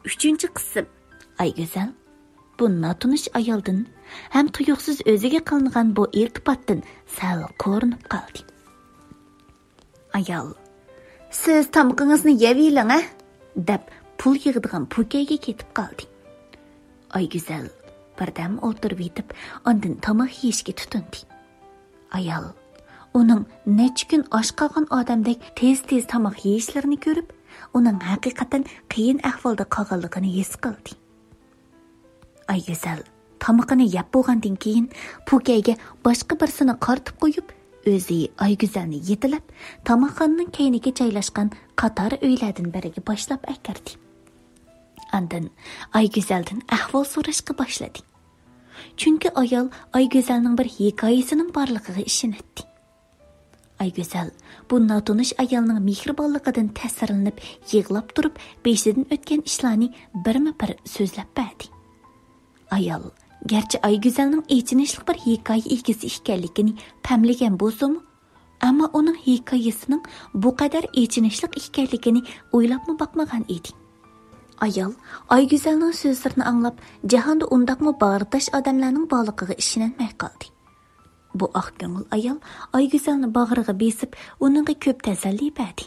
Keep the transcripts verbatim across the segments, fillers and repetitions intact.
ئۈچىنچى قىسىم. ئايگۈزەل بۇ ناتونۇش ئايالدىن ھەم تۇيۇقسىز ئۆزىگە قىلىنغان بۇ ئىلتىپاتتىن سەل قورۇنۇپ قالدى. ئايال، سىز تامىقىڭىزنى يەۋېلىڭ، ھە، دەپ پۇل يىغىدىغان پوكەيگە كېتىپ قالدى. ئايگۈزەل بىردەم ئولتۇرۇپ يېتىپ، ئاندىن تاماق يېيىشكە تۇتۇندى. ئايال ئۇنىڭ نەچچە كۈن ئاچ قالغان ئادەمدەك تېز-تېز تاماق يېيىشلىرىنى كۆرۈپ، ئۇنىڭ ھەقىقەتەن قىيىن ئەھۋالدا قالغانلىقىنى ھېس قىلدى. ئايگۈزەل تامىقىنى يەپ بولغاندىن كېيىن، پوكەيگە باشقا بىرسىنى قارىتىپ قويۇپ، ئۆزى ئايگۈزەلنى يېتىلەپ، تاماقخانىنىڭ كەينىگە جايلاشقان قاتار ئۆيلەردىن بىرىگە باشلاپ ئەكىردى. ئاندىن ئايگۈزەلدىن ئەھۋال سوراشقا باشلىدى. چۈنكى ئايال ئايگۈزەلنىڭ بىر ھېكايىسىنىڭ بارلىقىغا ئىشىنەتتى. ئايگۈزەل بۇ ناتونۇش ئايالنىڭ مېھرىبانلىقىدىن تەسىرلىنىپ، يىغلاپ تۇرۇپ، بېشىدىن ئۆتكەن ئىشلارنى بىرمۇ بىر سۆزلەپ بەردى. ئايال گەرچە ئايگۈزەلنىڭ ئېچىنىشلىق بىر ھېكايە ئىگىسى ئىكەنلىكىنى پەملىگەن بولسىمۇ، ئەمما ئۇنىڭ ھېكايىسىنىڭ بۇ قەدەر ئېچىنىشلىق ئىكەنلىكىنى ئويلاپمۇ باقمىغان ئىدى. ئايال ئايگۈزەلنىڭ سۆزلىرىنى ئاڭلاپ، جاھاندا ئۇنداقمۇ باغرى تاش ئادەملەرنىڭ بارلىقىغا ئىشىنەلمەي قالدى. بۇ ئاق كۆڭۈل ئايال ئايگۈزەلنى باغرىغا بېسىپ، ئۇنىڭغا كۆپ تەسەللى بەردى.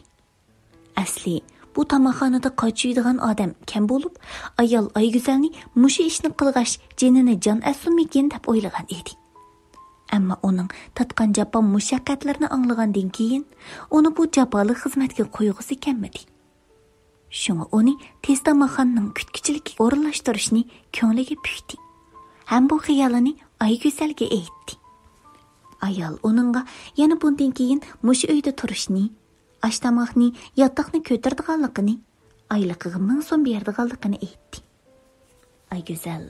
ئەسلى بۇ تاماقخانىدا قاچا يەيدىغان ئادەم كەم بولۇپ، ئايال ئايگۈزەلنى مۇشۇ ئىشنى قىلغاچ جېنىنى جان ئەتسۇنمىكىن دەپ ئويلىغان ئىدى. ئەمما ئۇنىڭ تارتقان جاپا مۇشەققەتلىرىنى ئاڭلىغاندىن كېيىن، ئۇنى بۇ جاپالىق خىزمەتكە قويغۇسى كەلمىدى. شۇڭا ئۇنى تېز تاماقخانىنىڭ كۈتكۈچىلىكىگە ئورۇنلاشتۇرۇشنى كۆڭلىگە پۈكتى ھەم بۇ خىيالىنى ئايگۈزەلگە ئېيتتى. ئايال ئۇنىڭغا يەنە بۇندىن كېيىن مۇشۇ ئۆيدە تۇرۇشنى، ئاش-تاماقنى، ياتاقنى كۆتۈرىدىغانلىقىنى، ئايلىقىغا مىڭ سوم بېرىدىغانلىقىنى ئېيتتى. ئايگۈزەل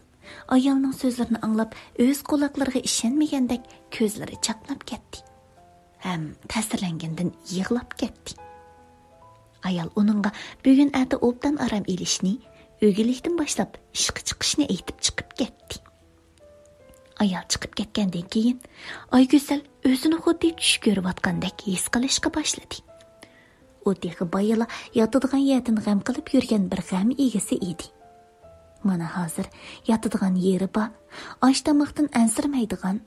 ئايالنىڭ سۆزلىرىنى ئاڭلاپ، ئۆز قۇلاقلىرىغا ئىشەنمىگەندەك كۆزلىرى چاقناپ كەتتى ھەم تەسىرلەنگەندىن يىغلاپ كەتتى. ئايال ئۇنىڭغا بۈگۈن ئەتە ئوبدان ئارام ئېلىشنى، ئۆگۈنلۈكتىن باشلاپ ئىشقا چىقىشنى ئېيتىپ چىقىپ كەتتى. ئايال چىقىپ كەتكەندىن كېيىن، ئايگۈزەل ئۆزىنى خۇددى چۈش كۆرۈۋاتقاندەك ھېس قىلىشقا باشلىدى. ئۇ تېخى بايىلا ياتىدىغان يەردىن غەم قىلىپ يۈرگەن بىر غەم ئىگىسى ئىدى. مانا ھازىر ياتىدىغان يېرى بار، ئاش-تاماقتىن ئەنسىرىمەيدىغان،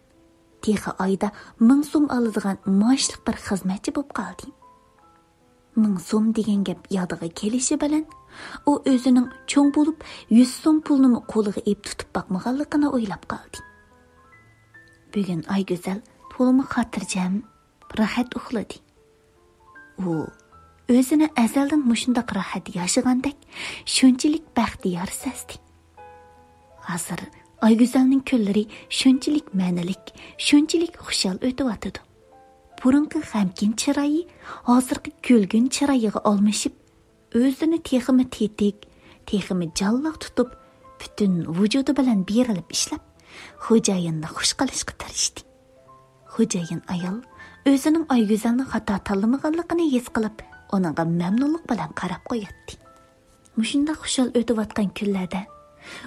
تېخى ئايدا مىڭ سوم ئالىدىغان مائاشلىق بىر خىزمەتچى بولۇپ قالدى. مىڭ سوم دېگەن گەپ يادىغا كېلىشى بىلەن، ئۇ ئۆزىنىڭ چوڭ بولۇپ يۈز سوم پۇلنىمۇ قولىغا ئېلىپ تۇتۇپ باقمىغانلىقىنى ئويلاپ قالدى. بۈگۈن ئايگۈزەل تولىمۇ خاتىرجەم، راھەت ئۇخلىدى. ئۇ ئۆزىنى ئەزەلدىن مۇشۇنداق راھەت ياشىغاندەك، شۇنچىلىك بەختىيار سەزدى. ھازىر ئايگۈزەلنىڭ كۈنلىرى شۇنچىلىك مەنىلىك، شۇنچىلىك خۇشال ئۆتۈۋاتىدۇ. بۇرۇنقى غەمكىن چىرايى ھازىرقى كۈلگۈن چىرايىغا ئالمىشىپ، ئۆزىنى تېخىمۇ تېتىك، تېخىمۇ جانلىق تۇتۇپ، پۈتۈن ۋۇجۇدى بىلەن بېرىلىپ ئىشلەپ، خوجايىننى خۇش قىلىشقا تىرىشتى. خوجايىن ئايال ئۆزىنىڭ ئايگۈزەلنى خاتا تاللىمىغانلىقىنى ھېس قىلىپ، ئۇنىڭغا مەمنۇنلۇق بىلەن قاراپ قوياتتى. مۇشۇنداق خۇشال ئۆتۈۋاتقان كۈنلەردە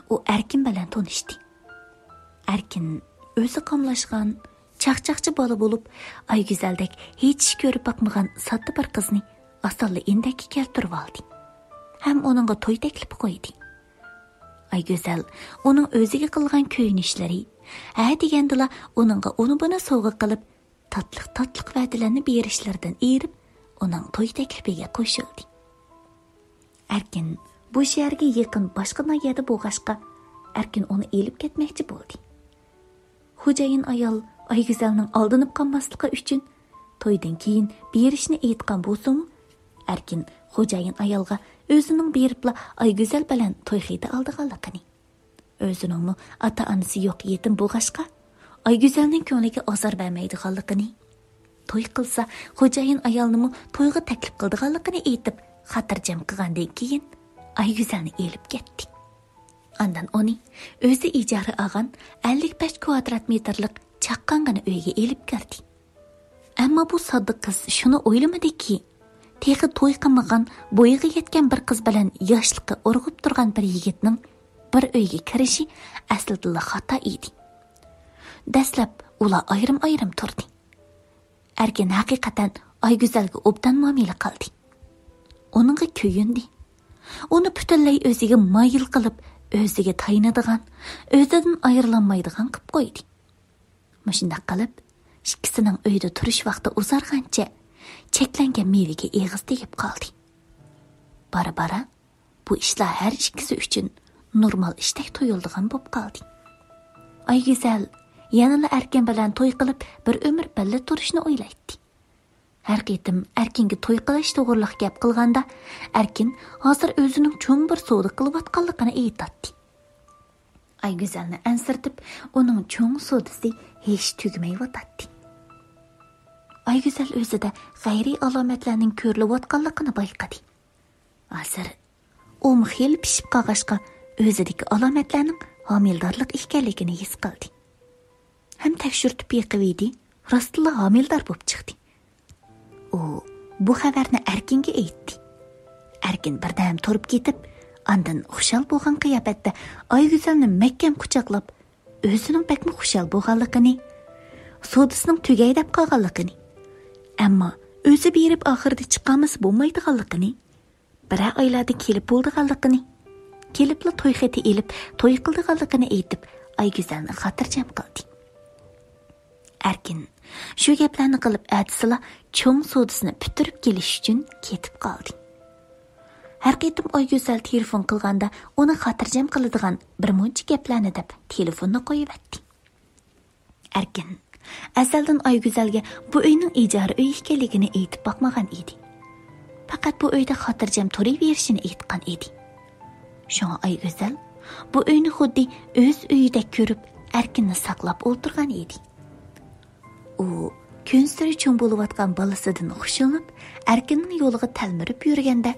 ئۇ ئەركىن بىلەن تونۇشتى. ئەركىن ئۆزى قاملاشقان، چاقچاقچى بالا بولۇپ، ئايگۈزەلدەك ھېچ ئىش كۆرۈپ باقمىغان ساددا بىر قىزنى ئاسانلا ئىندەككە كەلتۈرۈۋالدى ھەم ئۇنىڭغا توي تەكلىپى قويدى. ئايگۈزەل ئۇنىڭ ئۆزىگە قىلغان كۆيۈنۈشلىرى، ھە دېگەندىلا ئۇنىڭغا ئۇنى-بۇنى سوۋغا قىلىپ، تاتلىق-تاتلىق ۋەدىلەرنى بېرىشلىرىدىن ئېرىپ، ئۇنىڭ توي تەكلىپىگە قوشۇلدى. ئەركىن بۇ شەھەرگە يېقىن باشقا ناھىيەدە بولغاچقا، ئەركىن ئۇنى ئېلىپ كەتمەكچى بولدى. خوجايىن ئايال ئايگۈزەلنىڭ ئالدىنىپ قالماسلىقى ئۈچۈن، تويدىن كېيىن بېرىشنى ئېيتقان بولسىمۇ، ئەركىن خوجايىن ئايالغا ئۆزىنىڭ بېرىپلا ئايگۈزەل بىلەن توي خېتى ئالىدىغانلىقىنى، ئۆزىنىڭمۇ ئاتا-ئانىسى يوق يېتىم بولغاچقا، ئايگۈزەلنىڭ كۆڭلىگە ئازار بەرمەيدىغانلىقىنى، توي قىلسا خوجايىن ئايالنىمۇ تويغا تەكلىپ قىلىدىغانلىقىنى ئېيتىپ، خاتىرجەم قىلغاندىن كېيىن، ئايگۈزەلنى ئېلىپ كەتتى. ئاندىن ئۇنى ئۆزى ئىجارە ئالغان ئەللىك بەش كۋادرات مېتىرلىق چاققانغىنا ئۆيگە ئېلىپ كىردى. ئەمما بۇ ساددا قىز شۇنى ئويلىمىدىكى، تېخى توي قىلمىغان، بويىغا يەتكەن بىر قىز بىلەن ياشلىقى ئۇرغۇپ تۇرغان بىر يىگىتنىڭ بىر ئۆيگە كىرىشى ئەسلىدىلا خاتا ئىدى. دەسلەپ ئۇلار ئايرىم-ئايرىم تۇردى. ئەركىن ھەقىقەتەن ئايگۈزەلگە ئوبدان مۇئامىلە قىلدى. ئۇنىڭغا كۆيۈندى. ئۇنى پۈتۈنلەي ئۆزىگە مايىل قىلىپ، ئۆزىگە تايىنىدىغان، ئۆزىدىن ئايرىلالمايدىغان قىلىپ قويدى. مۇشۇنداق قىلىپ، ئىككىسىنىڭ ئۆيدە تۇرۇش ۋاقتى ئۇزارغانچە، چەكلەنگەن مېۋىگە ئېغىز تېگىپ قالدى. بارا-بارا بۇ ئىشلار ھەر ئىككىسى ئۈچۈن نورمال ئىشتەك تۇيۇلىدىغان بولۇپ قالدى. ئايگۈزەل يەنىلا ئەركىن بىلەن توي قىلىپ، بىر ئۆمۈر بىللە تۇرۇشنى ئويلايتتى. ھەر قېتىم ئەركىنگە توي قىلىش توغرىلىق گەپ قىلغاندا، ئەركىن ھازىر ئۆزىنىڭ چوڭ بىر سودا قىلىۋاتقانلىقىنى ئېيتاتتى. ئايگۈزەلنى ئەنسىرىتىپ، ئۇنىڭ چوڭ سودىسى ھېچ تۈگىمەيۋاتاتتى. ئايگۈزەل ئۆزىدە غەيرىي ئالامەتلەرنىڭ كۆرۈلۈۋاتقانلىقىنى بايقىدى. ھازىر ئۇمۇ خېلى پىشىپ قالغاچقا، ئۆزىدىكى ئالامەتلەرنىڭ ھامىلىدارلىق ئىكەنلىكىنى ھېس قىلدى. ھەم تەكشۈرتۈپ بېقىۋىدى، راستلا ھامىلىدار بولۇپ چىقتى. ئۇ بۇ خەۋەرنى ئەركىنگە ئېيتتى. ئەركىن بىردەم تۇرۇپ كېتىپ، ئاندىن خۇشال بولغان قىياپەتتە ئايگۈزەلنى مەھكەم قۇچاقلاپ، ئۆزىنىڭ بەكمۇ خۇشال بولغانلىقىنى، سودىسىنىڭ تۈگەي دەپ قالغانلىقىنى، ئەمما ئۆزى بېرىپ ئاخىرىدا چىقالمىسا بولمايدىغانلىقىنى، بىرەر ئايلاردا كېلىپ بولىدىغانلىقىنى، كېلىپلا توي خېتى ئېلىپ توي قىلىدىغانلىقىنى ئېيتىپ، ئايگۈزەلنى خاتىرجەم قىلدى. ئەركىن شۇ گەپلەرنى قىلىپ ئەتىسىلا چوڭ سودىسىنى پۈتتۈرۈپ كېلىش ئۈچۈن كېتىپ قالدى. ھەر قېتىم ئايگۈزەل تېلېفون قىلغاندا ئۇنى خاتىرجەم قىلىدىغان بىر مۇنچە گەپلەرنى دەپ تېلېفوننى قويۇۋەتتى. ئەركىن ئەزەلدىن ئايگۈزەلگە بۇ ئۆينىڭ ئىجارە ئۆي ئىكەنلىكىنى ئېيتىپ باقمىغان ئىدى. پەقەت بۇ ئۆيدە خاتىرجەم تۇرۇۋېرىشىنى ئېيتقان ئىدى. شۇڭا ئايگۈزەل بۇ ئۆينى خۇددى ئۆز ئۆيىدەك كۆرۈپ، ئەركىننى ساقلاپ ئولتۇرغان ئىدى. ئۇ كۈنسېرى چوڭ بولۇۋاتقان بالىسىدىن خۇشاللىنىپ، ئەركىننىڭ يولىغا تەلمۈرۈپ يۈرگەندە،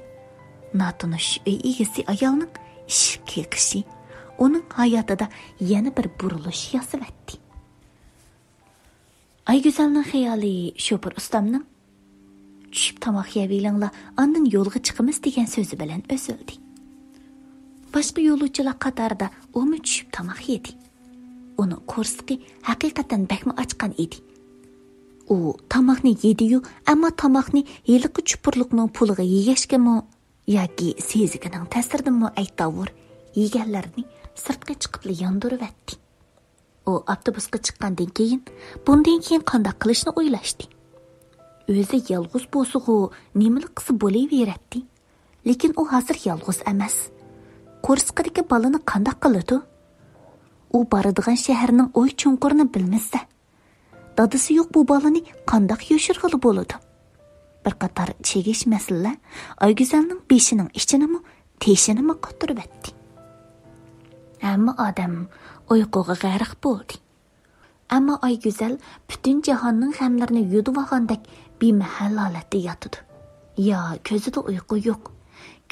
ناتونۇش ئۆي ئىگىسى ئايالنىڭ ئىشىك قېقىشى ئۇنىڭ ھاياتىدا يەنە بىر بۇرۇلۇش ياسىۋەتتى. ئايگۈزەلنىڭ خىيالى شوپۇر ئۇستامنىڭ «چۈشۈپ تاماق يەۋېلىڭلار، ئاندىن يولغا چىقىمىز» دېگەن سۆزى بىلەن ئۈزۈلدى. باشقا يولۇچىلار قاتارىدا ئۇمۇ چۈشۈپ تاماق يېدى. ئۇنىڭ قورسىقى ھەقىقەتەن بەكمۇ ئاچقان ئىدى. ئۇ تاماقنى يېدىيۇ، ئەمما تاماقنى ھېلىقى چۇپۇرلۇقنىڭ پۇلىغا يېگەچكىمۇ ياكى سېزىكىنىڭ تەسىرىدىنمۇ ئەيتاۋۇر، يېگەنلىرىنى سىرتقا چىقىپلا ياندۇرۇۋەتتى. ئۇ ئاپتوبۇسقا چىققاندىن كېيىن، بۇندىن كېيىن قانداق قىلىشنى ئويلاشتى. ئۆزى يالغۇز بولسىغۇ، نېمىلا قىلسا بولۇۋېرەتتى. لېكىن ئۇ ھازىر يالغۇز ئەمەس. قورسىقىدىكى بالىنى قانداق قىلىدۇ؟ ئۇ بارىدىغان شەھەرنىڭ ئوي چوڭقۇرىنى بىلمىسە، دادىسى يوق بۇ بالىنى قانداق يوشۇرغىلى بولىدۇ؟ بىر قاتار چىگىش مەسىلىلەر ئايگۈزەلنىڭ بېشىنىڭ ئىچىنىمۇ، تېشىنىمۇ قاتۇرۇۋەتتى. ھەممە ئادەم ئۇيقۇغا غەرق بولدى. ئەمما ئايگۈزەل پۈتۈن جاھاننىڭ غەملىرىنى يۇتۇۋالغاندەك بىمەھەل ھالەتتە ياتىدۇ. يا كۆزىدە ئۇيقۇ يوق،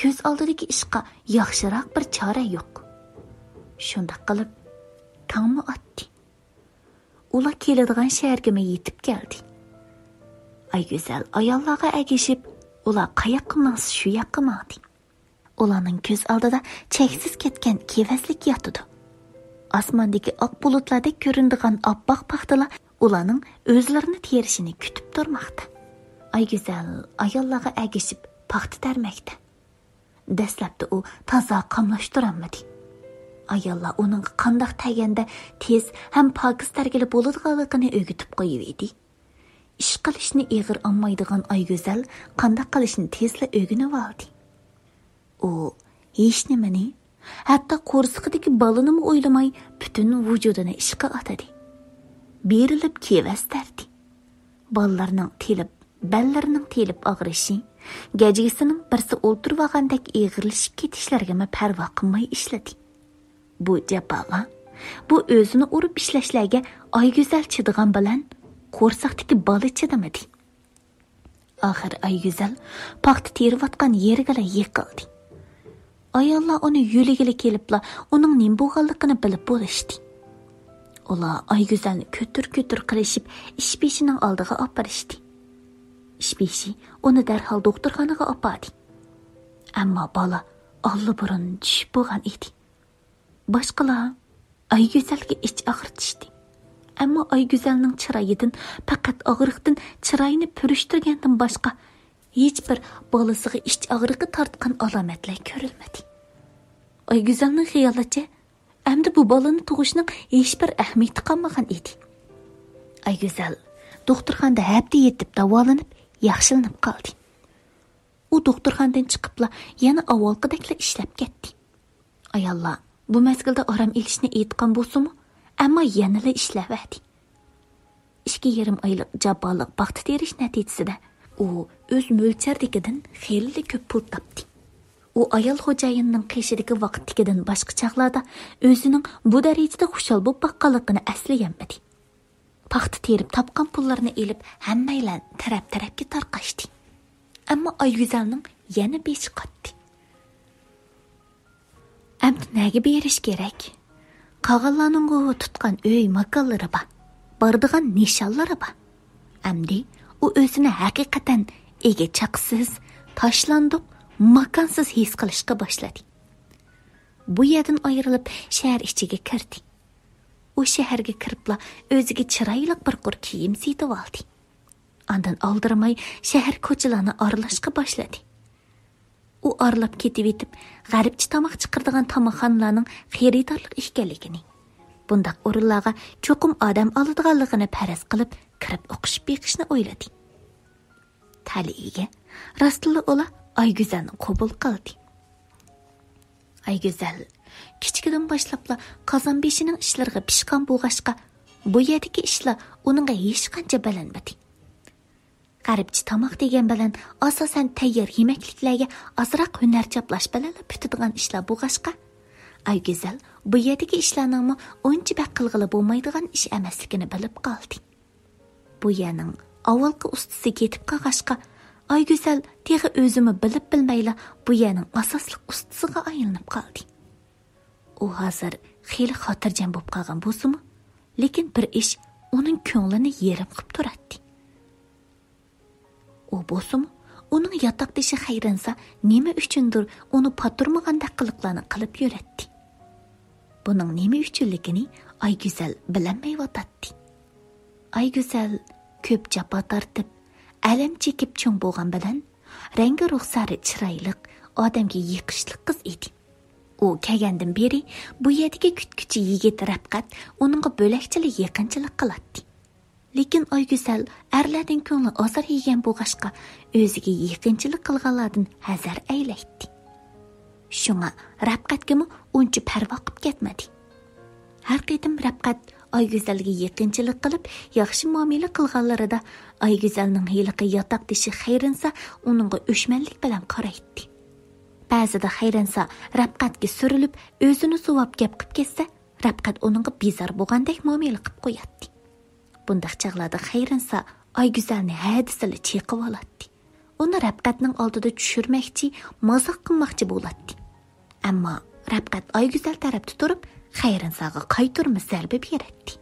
كۆز ئالدىدىكى ئىشقا ياخشىراق بىر چارە يوق. شۇنداق قىلىپ، تاڭمۇ ئاتتى. ئۇلار كېلىدىغان شەھەرگىمۇ يېتىپ كەلدى. ئايگۈزەل ئاياللارغا ئەگىشىپ، ئۇلار قاياققا ماڭسا شۇ ياققا ماڭدى. ئۇلارنىڭ كۆز ئالدىدا چەكسىز كەتكەن كېۋەزلىك ياتىدۇ. ئاسماندىكى ئاق بۇلۇتلاردەك كۆرۈنىدىغان ئاپئاق پاختىلار ئۇلارنىڭ ئۆزلىرىنى تېرىشىنى كۈتۈپ تۇرماقتا. ئايگۈزەل ئاياللارغا ئەگىشىپ پاختا تەرمەكتە. دەسلەپتە ئۇ تازا قاملاشتۇرالمىدى. ئاياللار ئۇنىڭغا قانداق تەگەندە تېز ھەم پاكىز تەرگىلى بولىدىغانلىقىنى ئۆگىتىپ قويۇۋىدى. ئىش قىلىشنى ئېغىر ئالمايدىغان ئايگۈزەل قانداق قىلىشنى تېزلا ئۆگىنىۋالدى. ئۇ ھېچنېمىنى، ھەتتا قورسىقىدىكى بالىنىمۇ ئويلىماي، پۈتۈن ۋۇجۇدىنى ئىشقا ئاتىدى. بېرىلىپ كېۋەز تەردى. بالىلارنىڭ تېلىپ، بەللىرىنىڭ تېلىپ ئاغرىشى، گەجگىسىنىڭ بىرسى ئولتۇرۇۋالغاندەك ئېغىرلىشىپ كېتىشلىرىگىمۇ پەرۋا قىلماي ئىشلىدى. بۇ جاپالار، بۇ ئۆزىنى ئۇرۇپ ئىشلەشلەرگە ئايگۈزەل چىدىغان بىلەن، قورساقتىكى بالا چىدىمىدى. ئاخىر ئايگۈزەل پاختا تېرىۋاتقان يېرىگىلا يىقىلدى. ئاياللار ئۇنى يۆلىگىلى كېلىپلا، ئۇنىڭ نېمە بولغانلىقىنى بىلىپ بولۇشتى. ئۇلار ئايگۈزەلنى كۆتۈر-كۆتۈر قىلىشىپ، ئىش بېشىنىڭ ئالدىغا ئاپىرىشتى. ئىش بېشى ئۇنى دەرھال دوختۇرخانىغا ئاپاردى. ئەمما بالا ئاللىبۇرۇن چۈشۈپ بولغان ئىدى. باشقىلار ئايگۈزەلگە ئىچ ئاغرىتىشتى. ئەمما ئايگۈزەلنىڭ چىرايىدىن پەقەت ئاغرىقتىن چىرايىنى پۈرۈشتۈرگەندىن باشقا ھېچبىر بالىسىغا ئىچ ئاغرىقى تارتقان ئالامەتلەر كۆرۈلمىدى. ئايگۈزەلنىڭ خىيالىچە، ئەمدى بۇ بالىنى تۇغۇشنىڭ ھېچبىر ئەھمىيىتى قالمىغان ئىدى. ئايگۈزەل دوختۇرخانىدا ھەپتە يېتىپ داۋالىنىپ، ياخشىلىنىپ قالدى. ئۇ دوختۇرخانىدىن چىقىپلا يەنە ئاۋۋالقىدەكلا ئىشلەپ كەتتى. ئاياللار بۇ مەزگىلدە ئارام ئېلىشنى ئېيتقان بولسىمۇ، ئەمما يەنىلا ئىشلەۋەردى. ئىككى يېرىم ئايلىق جاپالىق پاختا تېرىش نەتىجىسىدە ئۇ ئۆز مۆلچەردىكىدىن خېلىلا كۆپ پۇل تاپتى. ئۇ ئايال خوجايىننىڭ قېشىدىكى ۋاقىتتىكىدىن باشقا چاغلاردا ئۆزىنىڭ بۇ دەرىجىدە خۇشال بولۇپ باققانلىقىنى ئەسلىيەلمىدى. پاختا تېرىپ تاپقان پۇللىرىنى ئېلىپ، ھەممەيلەن تەرەپ-تەرەپكە تارقاشتى. ئەمما ئايگۈزەلنىڭ يەنە بېشى قاتتى. ئەمدى نەگە بېرىش كېرەك؟ قالغانلارنىڭغۇ تۇتقان ئۆي ماكانلىرى بار، بارىدىغان نىشانلىرى بار. ئەمدى ئۇ ئۆزىنى ھەقىقەتەن ئىگە-چاقىسىز، تاشلاندۇق، ماكانسىز ھېس قىلىشقا باشلىدى. بۇ يەردىن ئايرىلىپ، شەھەر ئىچىگە كىردى. ئۇ شەھەرگە كىرىپلا ئۆزىگە چىرايلىق بىر قۇر كىيىم سېتىۋالدى. ئاندىن ئالدىرىماي شەھەر كوچىلارنى ئارىلاشقا باشلىدى. ئۇ ئارىلاپ كېتىۋېتىپ، غەربچە تاماق چىقىرىدىغان تاماقخانىلارنىڭ خېرىدارلىق ئىكەنلىكىنى، بۇنداق ئورۇنلارغا چوقۇم ئادەم ئالىدىغانلىقىنى پەرەز قىلىپ، كىرىپ ئوقۇشۇپ بېقىشنى ئويلىدى. تەلىيىگە راستلا ئۇلار ئايگۈزەلنى قوبۇل قىلدى. ئايگۈزەل كىچىكىدىن باشلاپلا قازان بېشىنىڭ ئىشلىرىغا پىشقان بولغاچقا، بۇ يەردىكى ئىشلار ئۇنىڭغا ھېچقانچە بىلىنمىدى. غەربچە تاماق دېگەن بىلەن ئاساسەن تەييار يېمەكلىكلەرگە ئازراق ھۈنەر چاپلاش بىلەنلا پۈتىدىغان ئىشلار بولغاچقا، ئايگۈزەل بۇ يەردىكى ئىشلارنىڭمۇ ئۇنچە بەك قىلغىلى بولمايدىغان ئىش ئەمەسلىكىنى بىلىپ قالدى. بۇ يەرنىڭ ئاۋۋالقى ئۇستىسى كېتىپ قالغاچقا، ئايگۈزەل تېخى ئۆزىمۇ بىلىپ بىلمەيلا بۇ يەرنىڭ ئاساسلىق ئۇستىسىغا ئايلىنىپ قالدى. ئۇ ھازىر خېلى خاتىرجەم بولۇپ قالغان بولسىمۇ، لېكىن بىر ئىش ئۇنىڭ كۆڭلىنى يېرىم قىپ تۇراتتى. ئۇ بولسىمۇ، ئۇنىڭ ياتاقدىشى خەيرىنسا نېمە ئۈچۈندۇر ئۇنى پاتۇرمىغاندەك قىلىقلارنى قىلىپ يۈرەتتى. بۇنىڭ نېمە ئۈچۈنلۈكىنى ئايگۈزەل بىلەلمەيۋاتاتتى. ئايگۈزەل كۆپ جاپا تارتىپ، ئەلەم چېكىپ چوڭ بولغان بىلەن، رەڭگى رۇخسارى چىرايلىق، ئادەمگە يېقىشلىق قىز ئىدى. ئۇ كەلگەندىن بېرى بۇ يەردىكى كۈتكۈچى يىگىت رەپقەت ئۇنىڭغا بۆلەكچىلا يېقىنچىلىق قىلاتتى. لېكىن ئايگۈزەل ئەرلەردىن كۆڭلى ئازار يېگەن بولغاچقا، ئۆزىگە يېقىنچىلىق قىلغانلاردىن ھەزەر ئەيلەيتتى. شۇڭا رەپقەتكىمۇ ئۇنچە پەرۋا قىپ كەتمىدى. ھەر قېتىم رەپقەت ئايگۈزەلگە يېقىنچىلىق قىلىپ، ياخشى مۇئامىلە قىلغانلىرىدا، ئايگۈزەلنىڭ ھېلىقى ياتاقدىشى خەيرىنسا ئۇنىڭغا ئۆچمەنلىك بىلەن قارايتتى. بەزىدە خەيرىنسا رەپقەتكە سۈرۈلۈپ، ئۆزىنى سۇۋاپ گەپ قىپ كەتسە، رەپقەت ئۇنىڭغا بىزار بولغاندەك مۇئامىلە قىپ قوياتتى. بۇنداق چاغلاردا خەيرىنسا ئايگۈزەلنى ھە دېسىلا چېقىۋالاتتى. ئۇنى رەپقەتنىڭ ئالدىدا چۈشۈرمەكچى، مازاق قىلماقچى بولاتتى. ئەمما رەپقەت ئايگۈزەل تەرەپتە تۇرۇپ، خەيرىنساغا قايتۇرما زەربە بېرەتتى.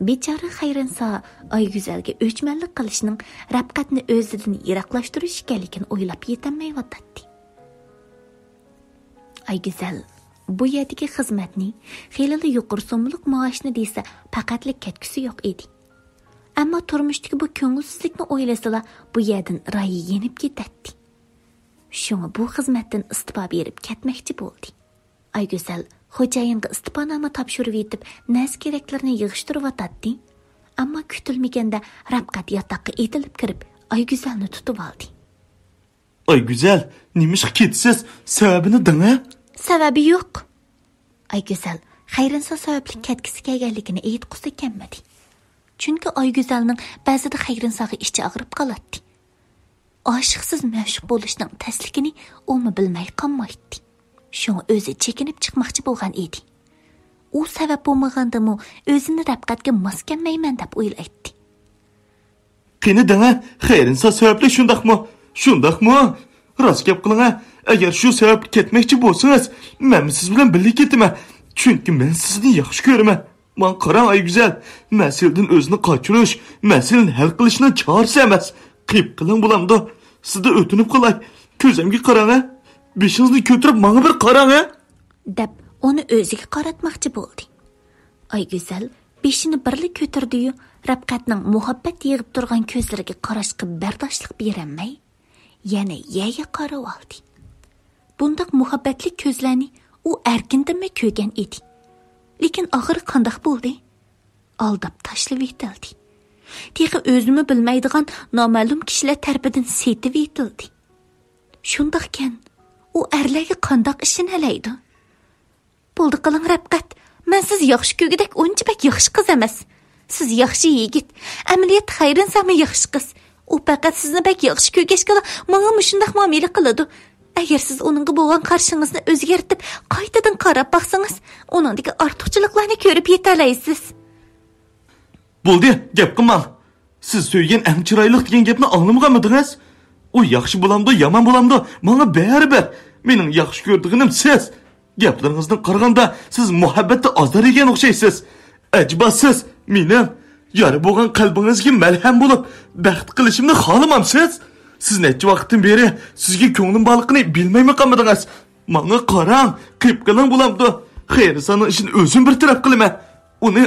بىچارە خەيرىنسا ئايگۈزەلگە ئۆچمەنلىك قىلىشنىڭ رەپقەتنى ئۆزىدىن يىراقلاشتۇرۇش ئىكەنلىكىنى ئويلاپ يېتەلمەيۋاتاتتى. ئايگۈزەل بۇ يەردىكى خىزمەتنى، خېلىلا يۇقىرى سوممىلىق مائاشنى دېسە، پەقەتلىك كەتكۈسى يوق ئىدى. ئەمما تۇرمۇشتىكى بۇ كۆڭۈلسىزلىكنى ئويلىسىلا، بۇ يەردىن رايى يېنىپ كېتەتتى. شۇڭا بۇ خىزمەتتىن ئىستېپا بېرىپ كەتمەكچى بولدى. ئايگۈزەل خوجايىنغا ئىستېپانامە تاپشۇرۇۋېتىپ، نەرسە-كېرەكلىرىنى يىغىشتۇرۇۋاتاتتى. ئەمما كۈتۈلمىگەندە رەپقەت ياتاققا ئېتىلىپ كىرىپ، ئايگۈزەلنى تۇتۇۋالدى. ئايگۈزەل، نېمىشقا كېتىسىز؟ سەۋەبىنى دەڭە. سەۋەبى يوق. ئايگۈزەل خەيرىنسا سەۋەبلىك كەتكۈسى كەلگەنلىكىنى ئېيتقۇسى كەلمىدى. چۈنكى ئايگۈزەلنىڭ بەزىدە خەيرىنساغا ئىچى ئاغرىپ قالاتتى. ئاشىقسىز مەشۇق بولۇشنىڭ تەسلىكىنى ئۇمۇ بىلمەي قالمايتتى. شۇڭا ئۆزى چېكىنىپ چىقماقچى بولغان ئىدى. ئۇ سەۋەب بولمىغاندىمۇ ئۆزىنى رەپقەتكە ماس كەلمەيمەن دەپ ئويلايتتى. قېنى دەڭە، خەيرىنسا سەۋەبلىك شۇنداقمۇ؟ شۇنداقمۇ؟ راست گەپ قىلىڭە، ئەگەر شۇ سەۋەبلىك كەتمەكچى بولسىڭىز، مەنمۇ سىز بىلەن بىللە كېتىمەن. چۈنكى مەن سىزنى ياخشى كۆرىمەن. ماڭا قاراڭ ئايگۈزەل، مەسىلىدىن ئۆزىنى قاچۇرۇش، مەسىلىنى ھەل قىلىشنىڭ چارىسى ئەمەس. قېيىپ قېلىڭ بولامدۇ؟ سىزدىن ئۆتۈنۈپ قالاي، كۆزۈمگە قاراڭە، بېشىڭىزنى كۆتۈرۈپ ماڭا بىر قاراڭە. دەپ ئۇنى ئۆزىگە قاراتماقچى بولدى. ئايگۈزەل بېشىنى بىرلا كۆتۈردى-يۇ، رەپقەتنىڭ مۇھەببەت يېغىپ تۇرغان كۆزلىرىگە قاراشقا بەرداشلىق بېرەلمەي، يەنە يەرگە قاراۋالدى. بۇنداق مۇھەببەتلىك كۆزلەرنى ئۇ ئەركىندىنمۇ كۆرگەن ئىدى. لېكىن ئاخىرى قانداق بولدى؟ ئالداپ تاشلىۋېتىلدى. تېخى ئۆزىمۇ بىلمەيدىغان نامەلۇم كىشىلەر تەرىپىدىن سېتىۋېتىلدى. شۇنداقكەن، ئۇ ئەرلەرگە قانداق ئىشىنەلەيدۇ؟ بولدى قىلىڭ، رەپقەت. مەن سىز ياخشى كۆرگۈدەك ئۇنچە بەك ياخشى قىز ئەمەس. سىز ياخشى يىگىت. ئەمەلىيەتتە خەيرىنسامۇ ياخشى قىز. ئۇ پەقەت سىزنى بەك ياخشى كۆرگەچكىلا ماڭا مۇشۇنداق مۇئامىلە قىلىدۇ. ئەگەر سىز ئۇنىڭغا بولغان قارىشىڭىزنى ئۆزگەرتىپ، قايتىدىن قاراپ باقسىڭىز، ئۇنىڭدىكى ئارتۇقچىلىقلارنى كۆرۈپ يېتەلەيسىز. بولدى، گەپ قىلماڭ. سىز سۆيگەن ئەڭ چىرايلىق دېگەن گەپنى ئاڭلىمىغانمىدىڭىز؟ ئۇ ياخشى بولامدۇ، يامان بولامدۇ، ماڭا بەرىبىر. مېنىڭ ياخشى كۆرىدىغىنىم سىز. گەپلىرىڭىزدىن قارىغاندا، سىز مۇھەببەتتە ئازار يېگەن ئوخشايسىز. ئەجەبا سىز مېنىڭ يارا بولغان قەلبىڭىزگە مەلھەم بولۇپ، بەخت قىلىشىمنى خالىمامسىز؟ سىز نەچچە ۋاقىتتىن بېرى سىزگە كۆڭلۈم بارلىقىنى بىلمەيمۇ قالمىدىڭىز. ماڭا قاراڭ، قېپقېلىڭ بولامدۇ؟ خەيرىساننىڭ ئىشىنى ئۆزۈم بىر تەرەپ قىلىمەن. ئۇنى